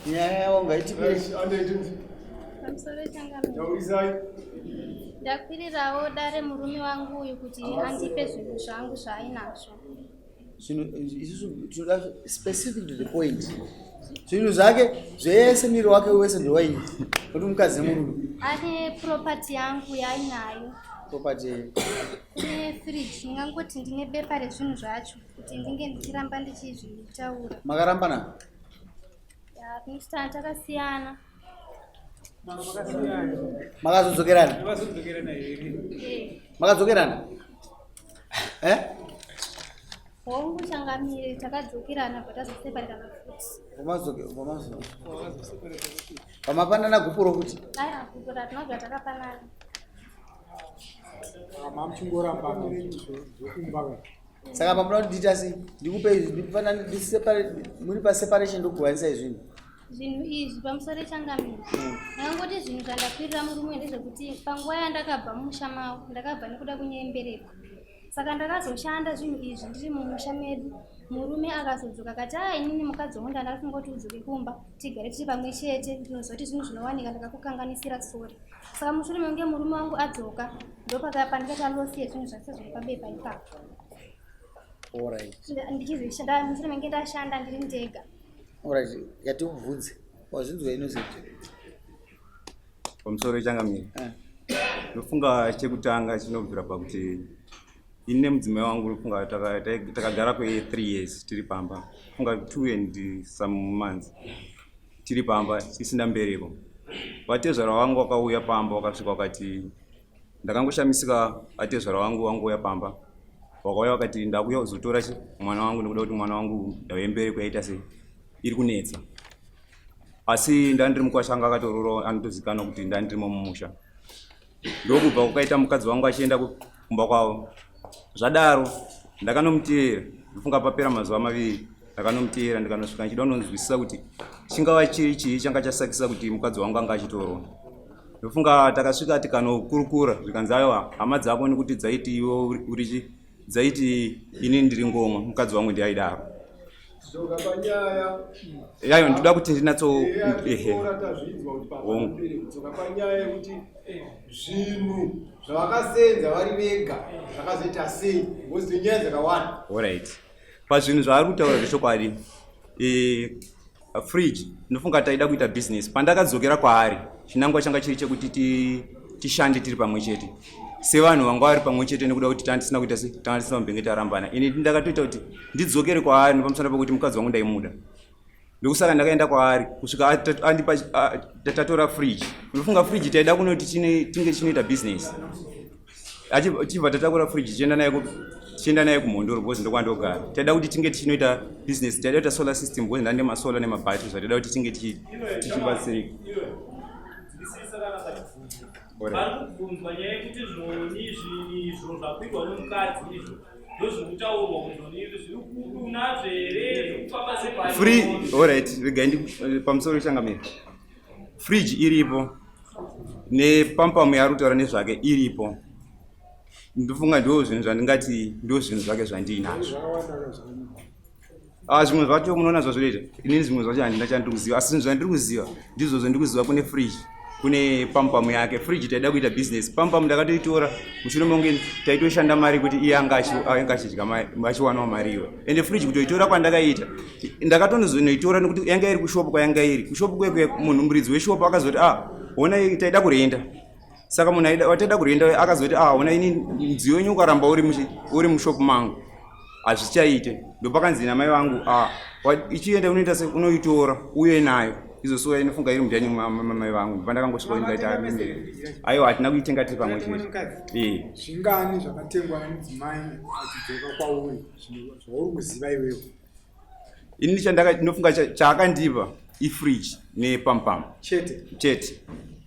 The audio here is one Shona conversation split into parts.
Nyaya yavo ngaitipire. Pamusoro changamire. Ndakwirirawo dare murume wangu uyu kuti andipe zvinhu zvangu zvaainazvo. Zvinhu isusu tinoda specific to the point. Zvinhu zvake zvese miri wake wese ndewaini. Kuti mukadzi nemurume. Ane property yangu yaainayo. Property. Kune fridge ndingangoti ndine bepa rezvinhu zvacho kuti ndinge ndichiramba ndichizvitaura. Makarambana? Ya, takasiyana. Makazodzokerana? Eh. Makadzokerana? Eh? Hongu changamire takadzokerana but tazoseparerana futi. Vomazoke vomazo. Vamapanana gupuro futi. Aya gupuro hatina takapanana. Mamuchingoramba zvokumba Saka pamunoda kuti ndiita sei? Ndikupe ndifanana ndiseparate muri pa separation ndokugovanisai zvinhu. Zvinhu izvi pamusoro changamire. Ndakangoti zvinhu zvandakwirira murume ndezvekuti panguva yandakabva mumusha mavo ndakabva nekuda kunyembereko. Saka ndakazoshanda zvinhu izvi ndiri mumusha medu. Murume akazodzoka akati a inini mukadzi wangu ndandafunga kuti udzoke kumba tigare tiri pamwe chete ndinozoti zvinhu zvinowanika ndakakukanganisira sorry. Saka mushure mekunge murume wangu adzoka ndopakapandikaita losi yezvinhu zvese zviri pabepa ipapo. Alright. Ndichizvishanda mushure mekunge ndashanda ndiri ndega. Alright, yatikubvunze. Wazvinzwa Innocent? Pamusoro changamire. Eh. Ndofunga chekutanga chinobvira pakuti ini nemudzimai wangu ndofunga takagara kwe 3 years tiri pamba. Funga 2 and some months tiri pamba tisina mbereko. Vatezvara vangu vakauya pamba vakasvika vakati ndakangoshamisika vatezvara vangu vangouya pamba vakauya vakati ndakuya kuzotora chi mwana wangu nekuda kuti mwana wangu ndau yembereko yaita sei iri kunetsa asi ndandiri mukwasha anga akatorora anotozikanwa kuti ndandirimo mumusha ndokubva kwakaita mukadzi wangu achienda kumba kwavo zvadaro ndakanomuteera ndofunga papera mazuva maviri ndakanomuteera ndikanosvika ndichida kunonzwisisa kuti chingava chiri chii changa chasakisa kuti mukadzi wangu anga achitorwa ndofunga takasvika tikanokurukura zvikanzi aiwa hama dzako nekuti dzaiti iwe uri dzaiti ini ndiri ngomwa mukadzi wangu ndiye aidaro Dzoka panyaya. Yayo ndinoda kuti ndinatso ehe. Tazvinzwa kuti papa dzoka panyaya yekuti zvinhu zvavakasenza vari vega zvakazoita sei because nyaya dzakawanda. Alright. Pazvinhu zvaari kutaura zvechokwadi eh fridge ndofunga taida kuita business pandakadzokera kwaari chinangwa changa chiri chekuti tishande tiri pamwe chete sevanhu vanga vari pamwe chete nekuda kuti tanga tisina kuita se tanga tisina kumbenge tarambana ini ndakatoita kuti ndidzokere kwaari nepamusana pekuti mukadzi wangu ndaimuda ndokusaka ndakaenda kwaari kusvika andipa tatora fridge ndofunga fridge taida kunoti tinge tichinoita business achibva tatakura fridge tichienda naye tichienda naye kumhondoro because ndokwandogara taida kuti tinge tichinoita business taida kuita solar system because ndande masolar nemabhatri zvataida kuti tinge tichibatsirika vari kubvunzwa nyaya yekuti zvoni izvo zvakwirwa nemukadzi izvo ndozvikutaurwa kuti zvoni izvi zviri kupi unazvo here zvikufamba sefree allright regai pamusoro changamira fridge iripo nepampamu yaari kutaura nezvake iripo ndofunga ndo zvinhu zvandingati ndo zvinhu zvake zvandiinazvo ah, zvimwe zvacho munoona zvazvinoita inini zvimwe zvacho handina chandiri kuziva asi zvinhu zvandiri kuziva ndizvozvo ndiri kuziva kune fridge kune pamupamu yake fridge taida kuita business pamupamu ndakatoitora mushure monge taitoshanda mari kuti iye anga achidya achiwanawo mari iwe ende fridge kutoitora kwandakaita ndakatonozonoitora nekuti yanga iri kushopu kwayanga iri kushopu kwekwe munhu muridzi weshopu akazoti ah hona taida kurenda saka munhu wataida kurenda akazoti ah hona ini mudziyo wenyu ukaramba uri mushopu mangu hazvichaite ndopakanzi namai vangu ah ichienda unoita se unoitora uye nayo izosuka inofunga iri mudhani mamai vangu ndopandakangosvika ndikaita aiwa hatina kuitenga tiri pamwe chete zvingani zvakatengwa nemudzimai achidzoka kwauri zvauri kuziva iwewe ini chandaka ndinofunga chaakandipa ifridge nepampam chete chete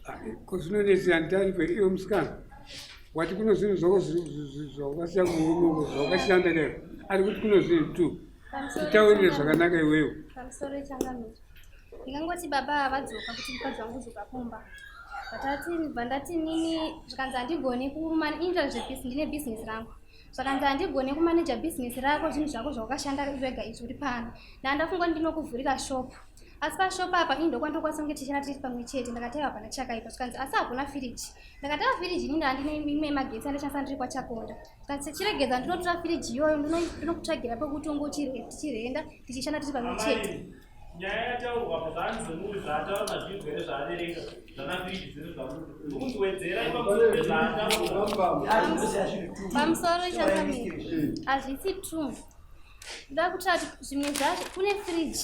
ah, ko zvinonetsa ndaripe iwe musikana wati kuno zvinhu zvako zvawakasiya kumurume uko zvawakashanda kayo ari kuti kuno zvinhu tu titaurire zvakanaka iwewe pamusoro changamire ndingangoti baba vadzoka kuti mukadzi wangu dzoka kumba vatati vandati nini zvikanzi handigoni kumainda zvebhizinesi ndine bhizinesi rangu zvakanzi handigone kumaneja bhizinesi rako zvinhu zvako zvawakashanda wega izvi uri pano ndandafunga ndinokuvhurira shop Asi pashopu apa ini ndokwandokwanisa kunge tichishanda tiri pamwe chete. Ndakati aiwa hapana chakaipa. Zvikanzi asi hakuna firiji. Ndakati aiwa firiji ini ndandine imwe yemagetsi andoshandisa ndiri kwaChakonda. Zvikanzi chiregedza ndinotora firiji iyoyo ndinokutsvagira pekuti unge uchirenda tichishanda tiri pamwe chete. Nyaya yataurwa apa zvaanzi munhu zvaataura mazvinzwa here zvaaverenga zvana firiji dzino zvamuti ukunzi wedzerai pamusoro pezvaataura. Pamusoro changamire hazvisi true. Ndoda kutaura kuti zvimwe zvacho kune fridge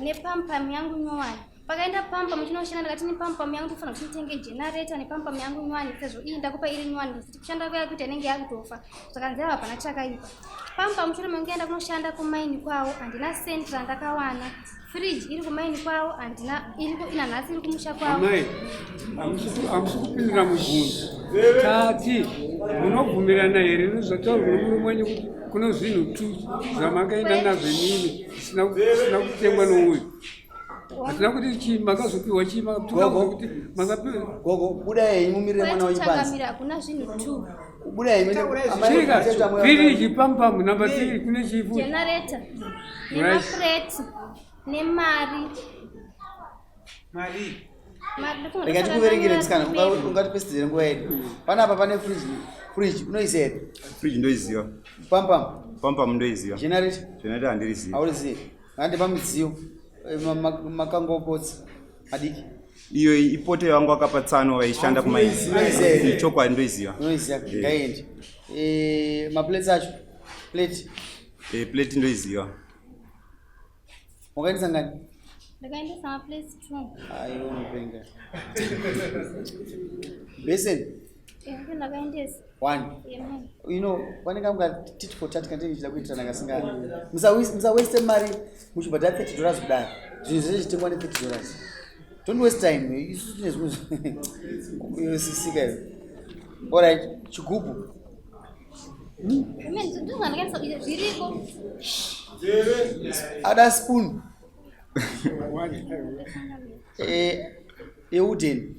nepampam yangu nyowani. Pakaenda pampam chinoshanda ndakati nepampam yangu ndikufanira kuti nditenge generator nepampam yangu nyowani sezvo iyi ndakupa iri nyowani ndoziti kushanda kwayo kuita inenge yakutofa. Zvakanzi ava hapana chakaipa. Pampam mushure mekunge yaenda kunoshanda kumaini kwavo handina cent randakawana. Fridge iri kumaini kwavo handina iriko ina nhasi iri kumusha kwavo. Amai, hamusi kupindura mubvunzo. Tati munobvumirana here nezvataurwa nomurume wenyu kuti kuno zvinhu tu zvamakaenda nazvo imimi zvisina kutengwa nouyu? Hatina kuti chii makazopiwa chii Gogo. kuti makapiwa Gogo, budai henyu mumirire mwana wenyu panze. Changamire hakuna zvinhu tu. Budai henyu amai chika mucheta mwana- firiji pamupamu namba 3 kune chii futi? Generator Right. nemapureti nemari. Mari. Mari ndofunga Rega ndosaka tikuverengere ndanyora musikana, kupepa. ungatipesedzere nguva yedu. Panapa pane fridge, fridge unoiziva here? Fridge ndoiziva. Pampam, Pampam ndoiziva. generator Generator handirizivi. haurizivi. Hande pamidziyo, makangopotsi madiki. Iyo ipoto yangu akapa tsano vaishanda kumaini. Unoiziva here? Chokwadi ndoiziva. Unoiziva, ngaende. Maplates acho, plate, Plate ndoiziva. wakaendesa ngani? Ndakaendesa maplates 2. Aiwa unopenga. Basin, Ndiyo ndakaendesa. 1. Amen. You know, pane kamwe tit for tat kandinenge ndichida kuitirana kasingani. Musawaste mari muchibhadhara 30 dollars kudaro. Zvinhu zvese zvichitengwa ne 30 dollars. Don't waste time. Isusu tine zvimwe yosisika iyo. Alright, chigubhu. Amen. Ndizvo zvandakaendesa zviriko. Ada spoon. Yewooden.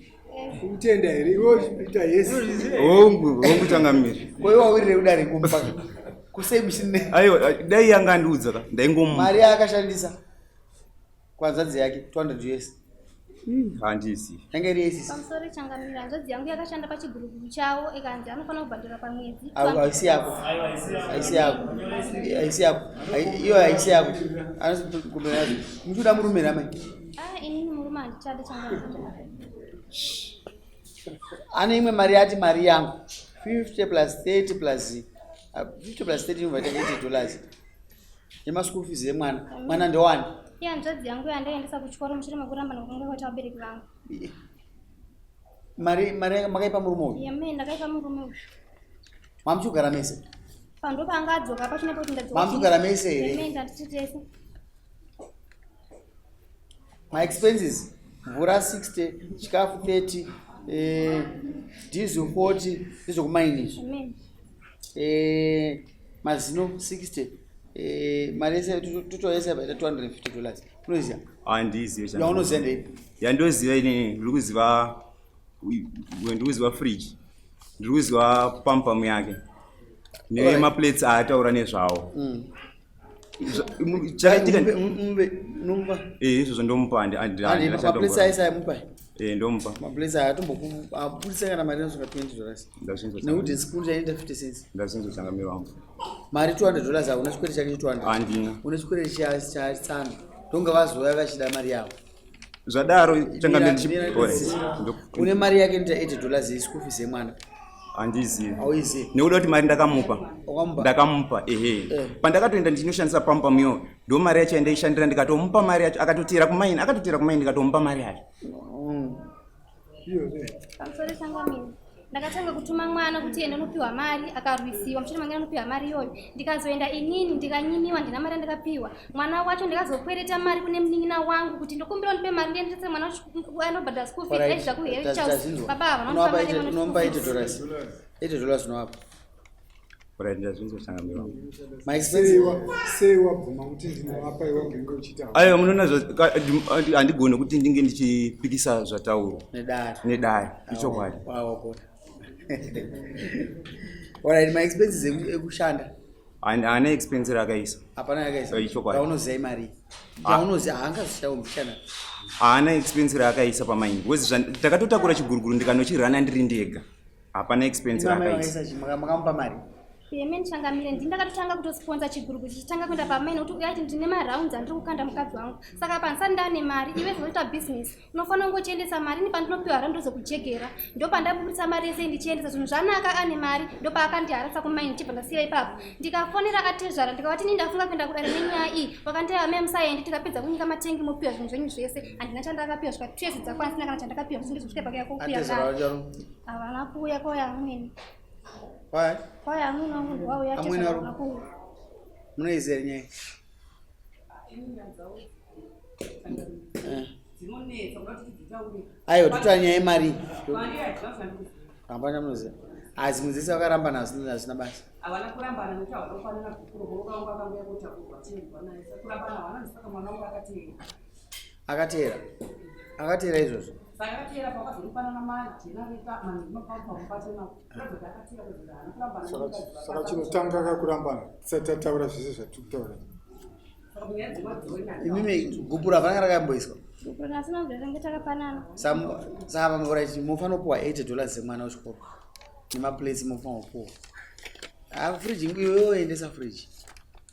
Kutenda here iwe ita yes. Hongu, hongu changamire. Ko iwe wawirire kudare kumba. Kusei muchine. Aiwa, dai yanga andiudza ka, ndaingomupa. Mari yaakashandisa kuhanzvadzi yake 200 US. Handizivi. Yanga iri yesisi. Pamusoro changamire hanzvadzi yangu yakashanda pachiguruguru chavo ikanzi anofanira kubhadhara pamwedzi. Haisi yako. Haisi yako. Haisi yako. Iyo haisi yako. Anokumbira nazvo. Muchikuda murume here amai? Ah, inini murume handichada changamire. Ane imwe mari yati mari yangu 50 plus 30 plus 50 plus 30 inobva ita 80 dollars. Yemaschool fees yemwana. Mwana ndewani? Iye hanzvadzi yangu yandaendesa kuchikoro mushure mekuramba nokunge kwaita vabereki vangu. Mari mari makaipa murume uyu. Yemene ndakaipa murume uyu. Mamuchigara mese. Pando paanga adzoka pachine pekuti ndadzoka. Mamuchigara mese here? Yemene ndanditi tese. My expenses mvura 60, chikafu 30, diesel 40, ndezvekumaini izvi. Amen. Mazino 60, mari yese total yese yabaita 250 dollars. Unoziva? Handizivi changamire. Yaunoziva ndeipi? Yandoziva inini, ndiri kuziva fridge. Ndiri kuziva pampam yake. Nemaplates aataura nezvawo. Chakaitika Mumbe, unomupa. Izvozvo ndomupa Handi maplates aisa amupa. Ndomupa. Maplates aya atomboku abudisa kana mari inosvika 20 dollars. Ndazvinzwa. Nekuti spoon chainoita 50 cents. Ndazvinzwa changamire wangu. Mari 200 dollars hauna chikwere chake che 200. Handina. Une chikwere chatsano. Ndonga vazouya vachida mari yavo. Zvadaro changamire Une mari yake inoita 80 dollars yeschool fees yemwana. Handizivi. Hauizivi. Nekuda kuti mari ndakamupa. Wakamupa? Ndakamupa, ehe. Pandakatoenda ndichinoshandisa pampam iyo, ndo mari yacho yandaishandira ndikatomupa mari yacho akatotera kumaini, akatotera kumaini ndikatomupa mari yacho. Pamusoro changamire. Ndakatanga kutuma mwana kuti ende unopiwa mari akarwisiwa mushure mange anopiwa mari iyoyo. Ndikazoenda inini ndikanyimiwa ndina mari yandakapiwa. Mwana wacho ndikazokwereta mari kune munin'ina wangu kuti ndokumbira undipe mari ndiendese mwana wacho anobhadhara school fees aizva kuHeritage House. Tazvinzwa. Baba ava vanomupa mari yemwana Unomupa school 80 fees. dollars. 80 dollars unovapa. Alright, ndazvinzwa changamire wangu. My expenses. Sei wabvuma kuti ndinovapa iwe unge uchiita? Aiwa, munoona handigoni kuti ndinge ndichipikisa zvataurwa Nedare. nedare, ichokwadi. Wagona. Alright, my expenses ekushanda. Haana expense raakaisa. Hapana yakaisa. Eh, chokwadi. Yaunoziva imari. Ah. Yaunoziva haangazoshawo mbichana. Haana expense raakaisa pamaini because ndakatotakura chiguruguru ndikanochirana ndiri ndega. Hapana expense Mama raakaisa. vakaisa chi makamupa mari. Payment changamire ndini ndakatotanga kutosponsa chigurugu chichitanga kuenda pamaini kuti uya ati ndine marounds andiri kukanda mukadzi wangu saka pandisati ndane mari iwe zvoita business unofanira kungochiendesa mari ini pandinopiwa rand ndozokujegera ndopandabudisa mari yese ndichiendesa zvinhu zvanaka ane mari ndopaakandiharasa kumaini ndichibva ndasiya ipapo ndikafonera atezvara ndikavati ini ndafunga kuenda kudare nenyaya iyi vakandiava mai musaendi tikapedza kunyika matengi mopiwa zvinhu zvenyu zvese handina chandakapiwa svika 2 years dzakwana sina kana chandakapiwa zvinhu ndizvosvika pakuya kokuya Atezvara dare vacharo. havana kuuya kwauya amweni Why? kwauya amweni wangu ndowauya Amweni atezvara vari- havana kuuya. Munoiziva here nyaya? Eh. Dzinonetsa kuda kuti tidzitaure. Aiwa totaura nyaya yemari. Mari hadzina zvandikuziva. Hapana munoziva. Asi mudzisi vakaramba nazvo hazvina basa. Havana kurambana nekuti havana kufanana gupuro vokaunga akanguya kotakurwa chingwa naye. Saka kurambana havana saka mwana wangu akateera. Akateera. Akateera izvozvo. Saka akateera pakazonopanana majenareta mapapamupatena. Kuratidza kuti akateera kuratidza kuti haana kurambana nemukadzi Saka wake. chinotanga kakurambana tisati tataura zvese zvatiri kutaura. Saka munyaya dzemadzoni Imimi gupuro hapana rakamboiswa. Gupuro asina kubvira tange takapanana. Saka right munofanira kupuwa 80 dollars semwana wechikoro. Nemaplates munofanira kupuwa. Ah fridge iwewe endesa fridge.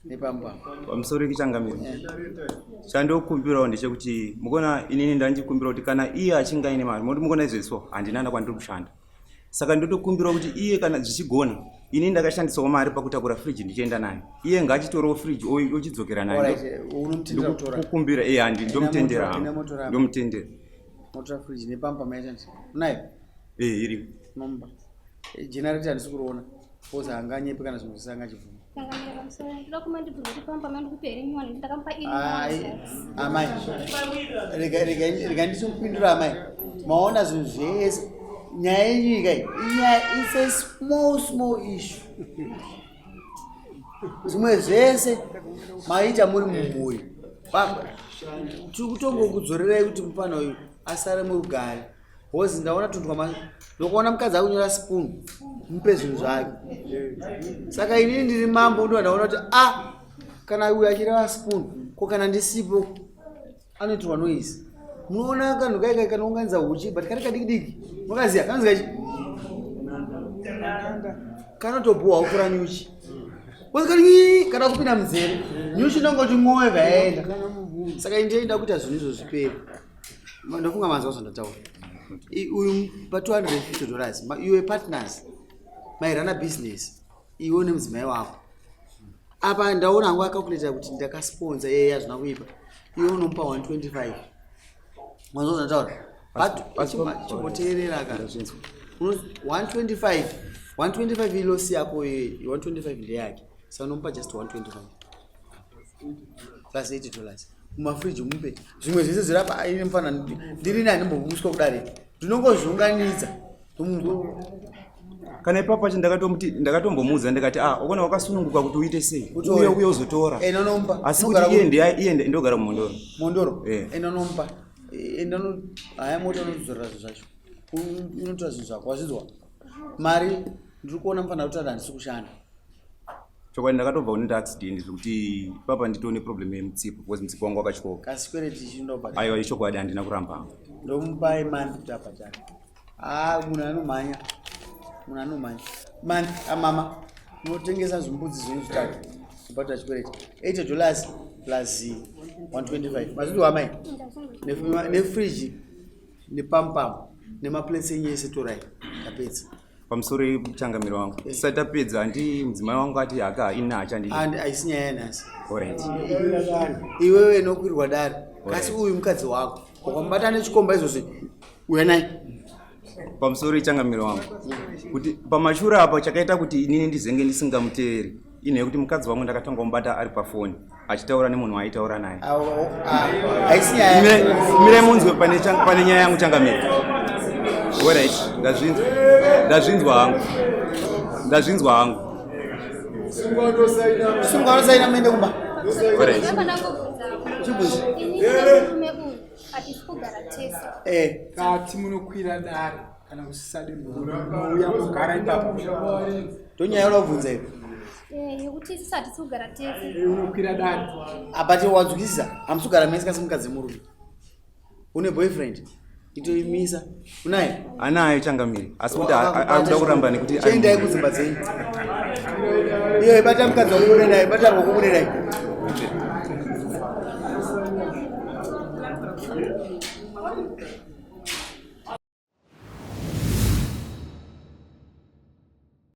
Nepamba. Pamusoro pechangamire chandokumbirawo ndechekuti mukona inini ndandichikumbira kuti kana iye achinge aine mari mokuti mukona izvezvo handina kwandiri kushanda saka ndotokumbirawo kuti iye kana zvichigona inini ndakashandisawo mari pakutakura friji ndichienda nayo iye ngaachitorewo friji ochidzokera nayo. Alright, unomutendera kutora. Ndokukumbira iye handi ndomutendera Ina hangu. motora apa. Ndomutendera. Motora fridge nepamba maita ndi. Unayo? Eh, iripo. Nomba. Generator handisi kuriona. Because haanganyepi kana zvinhu zvese angachibvuma. Changamire pamusoro ndoda kumandibvunza kuti pamba mandikupa here nyuwani ndakamupa iri Ai, nyuwani. amai. Rega rega rega ndichikupindura amai. Maona zvinhu zvese. Nyaya yenyu iyi inyaya it's a small small issue. Zvimwe zvese maita muri mumhuri. Tiri kutongokudzorerai kuti mupana uyu asare murugare. Because ndaona tundwa ndokuona mukadzi akunyora spoon mupe zvinhu zvake. Saka inini ndiri mambo ndo ndaona kuti ah kana uyu achireva spoon ko kana ndisipo anoitirwa noise. Munoona kanhu kai kai kanounganidza huchi but kari kadiki diki. Makaziya kanonzi kachi kanotobhowa kukura nyuchi. Because kari kana kupinda munzeve nyuchi inongoti mwoyo vaenda. Saka ini ndinoda kuita zvinhu izvo zvipere. Ndofunga manzwa zvandataura. Uyu pa 250 dollars iwe partners mairana business iwe nemudzimai wako. Apa ndaona hangu acalculata kuti ndakasponsa yeye hazvina kuipa. Iwe unomupa 125. Manzwa zvandataura. But chimboteerera ka. 125 125 ilosi yako iye 125 ndeyake. Saka unomupa just 125 plus 80 dollars. Mumafriji mupe zvimwe zvese zviri apa aine mufana ndiri nani ndimbobuswa kudare ndinongozviunganidza ndomupa. Kana ipapo pacho ndakatombomuudza ndikati ah ukona wakasununguka kuti uite sei Utore. uye uye uzotora. Enda unomupa. Asi Unogara kuti iye ku- ndiye iye ndogara mumondoro. Mondoro. Eh. Enda unomupa. Enda uno haya mota unodzorera zvinhu zvacho. Unotora zvinhu zvako wazvinzwa. Mari ndiri kuona mufana kutaura handisi kushanda. Chokwadi ndakatobva kunoita accident zvekuti ipapa nditone problem yemutsipo because mutsipo wangu wakatyoka. Kasi kwereti chinobhadhara. Aiwa ichokwadi handina kuramba hangu. Ndomupa imani kuti abhadhare. Ah munhu anomhanya. Munhu anomhanya. Mani amama unotengesa zvimbudzi zvenyu zvitatu. Kubhadhara chikwereti. 80 dollars plus 125. Mazvinzwa amai? Nefriji nepampam nemaplates enyu ese torai. Tapedza. Pamusoro pechangamiro wangu. Tisati tapedza handi mudzimai wangu ati haka ini haachandidi. And haisi nyaya yanhasi. Alright. Iwewe inokwirwa dare. Kasi Alright. uyu mukadzi wako. Ukamubata nechikomba izvozvi. Uya naye. Pamusoro pechangamiro wangu. Kuti pamashure apa chakaita kuti inini ndizenge ndisingamuteeri. Ine yekuti mukadzi wangu ndakatanga kumubata ari pafoni achitaura nemunhu waaitaura naye. Haisi nyaya. Mirai munzwe pane nyaya yangu changamiro. Alright, ndazvinzwa. Ndazvinzwa hangu. Ndazvinzwa hangu. Sungwa unosaina muende kumba. Alright. Ndakandangobvunza. Chibvunzo. Ini nemurume uyu hatisi kugara tese. Eh. Kati munokwira dare. Kana usisade murume unouya kugara ipapo. Ndonyaya yoda kubvunza iyo. Eh, yekuti isusu hatisi kugara tese. Unokwira dare. Abati wanzwisisa, hamusi kugara mese kasi mukadzi murume. Une boyfriend? Itoimisa. Unaye? Anayo changamire asi kuti akuda kuramba nekuti Chiendai kudzimba dzenyu. Iyo ibata mukadzi wako une naye, bata rwoko une naye.